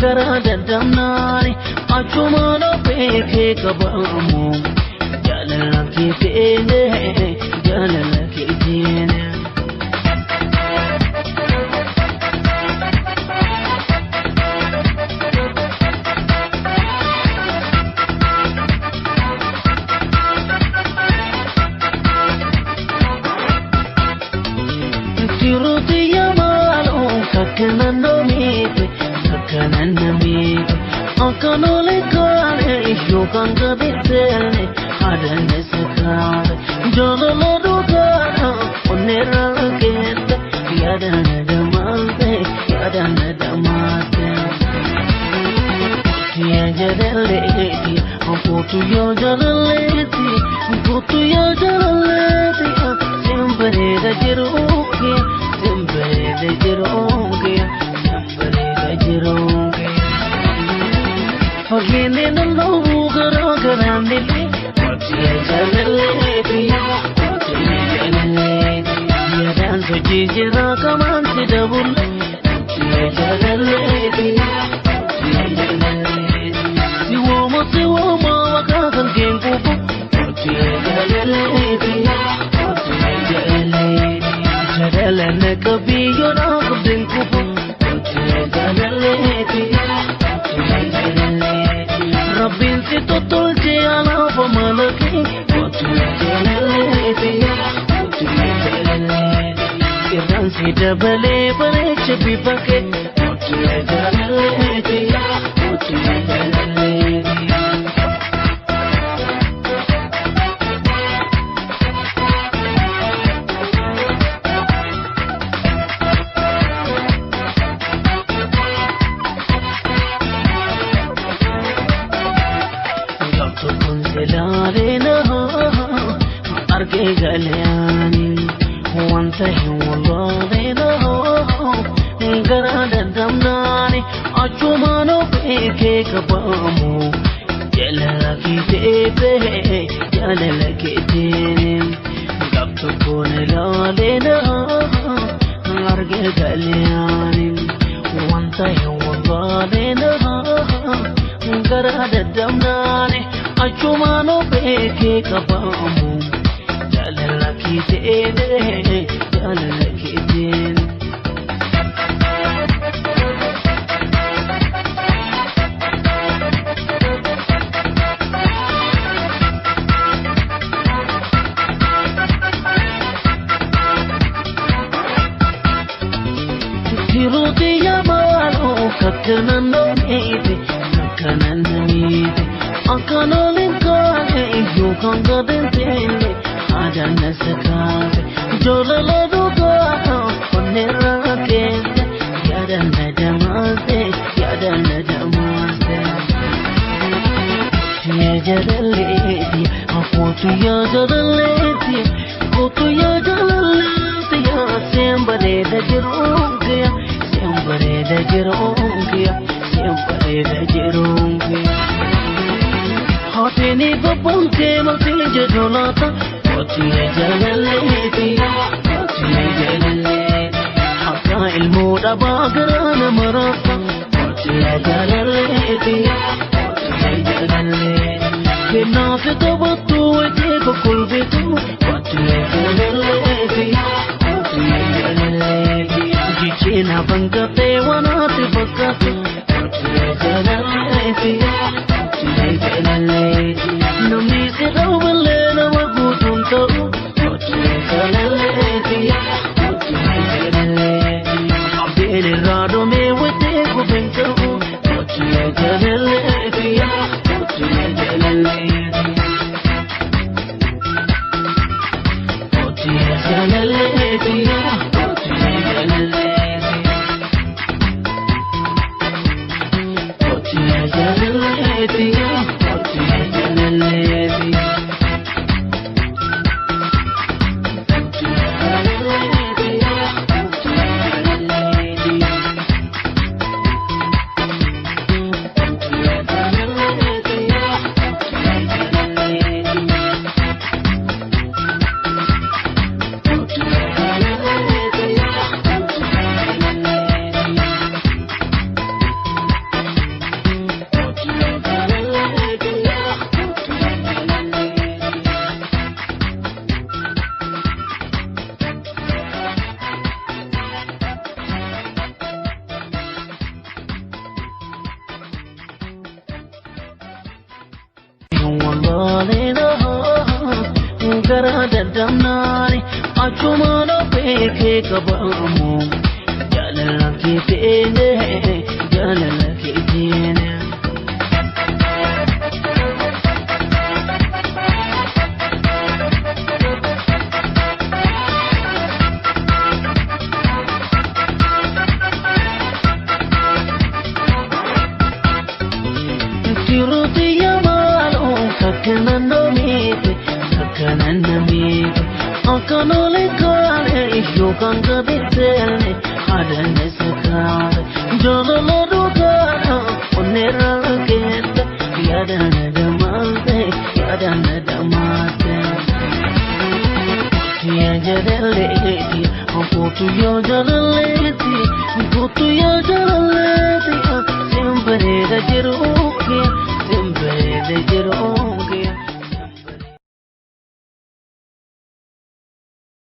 Gara dadamnaani achumaan beekee qabamu jaalala keeteene jaalala keeteene. Tiruti yamaaloo kakkana nomiite. Kananamiite akkanole kaane yookaan gabiseene adanne sakaare jaalala dhugaadha onneerra keessa yaadana damaase yaadana damaase. Kootu jaalaleeti kootu yaa jaalaleeti kootu yaa jaalaleeti simbareeda jiruuki simbareeda jiruuki. Fageenye naloo garaa garaanillee kooti jaalaleeti kooti jaalaleeti yaadaan sochii jira kamaan si dabulle kooti jaalaleeti kooti jaalaleeti si wooma si wooma waqaa kan keenkuufu kooti jaalaleeti kooti jaalaleeti jaalalana qabiyyoo naa qabdeen kufu. Rabbiin si tottolche alaafa malakee kootu jaalaleeti kootu jaalaleeti irraan si dabalee bareecha bifa kee kootu jaalaleeti kootu jaalaleeti. Argee galaani wanta hin wallaalee gara dadamnaani achumaan beekee qabamu jaalala keeteete jaalala keeteene gaaf tokkoon ilaalee argee galaani wanta hin wallaalee gara dadamnaani achumaan beekee qabamu. Jaalala keeteene jaalala keeteene. Tiruti yamaaloo kakkana nomiite kakkana namiite akkanooleen kaane yookaan gadanteenne. Adanna sakaase jaalala dhugaadha onneerra keessa yaadana damaase yaadana damaase. Yaa jaalaleeti kootu yaa jaalaleeti kootu yaa jaalaleeti yaa simbareeda jiruunkiya simbareeda jiruunkiya simbareeda jiruunkiya. Haatini babbankee maltii jedhu laata. Kooti jaalaleeti kooti jaalaleeti akka ilmoo dhabaa garaa nama raasa kooti jaalaleeti kooti jaalaleeti kennaafi taphattu wajjii kokkolbitu kooti jaalaleeti kooti jaalaleeti jijjiina bangatee wanaati fakkaatu kooti jaalaleeti kooti jaalaleeti namni si dhawwalee nama guutuun ta'u kooti jaalaleeti kooti jaalaleeti abdiin irraa dhumee wajjii kufeen ta'u kooti jaalaleeti kooti jaalaleeti kooti jaalaleeti kooti jaalaleeti. hin wallaalina gara dadhabnaani achumaan beekee qabamu jaalala keeteene jaalala keeteene. Tiruti yamalo kakana no mite kakana na mite akanole kale yokan gaditele adane sakare jalala rugana onera kete yadana damate yadana damate ya jalaleeti kotu ya jalaleeti kotu ya jalaleeti simbere da jiruki simbere da jiruki.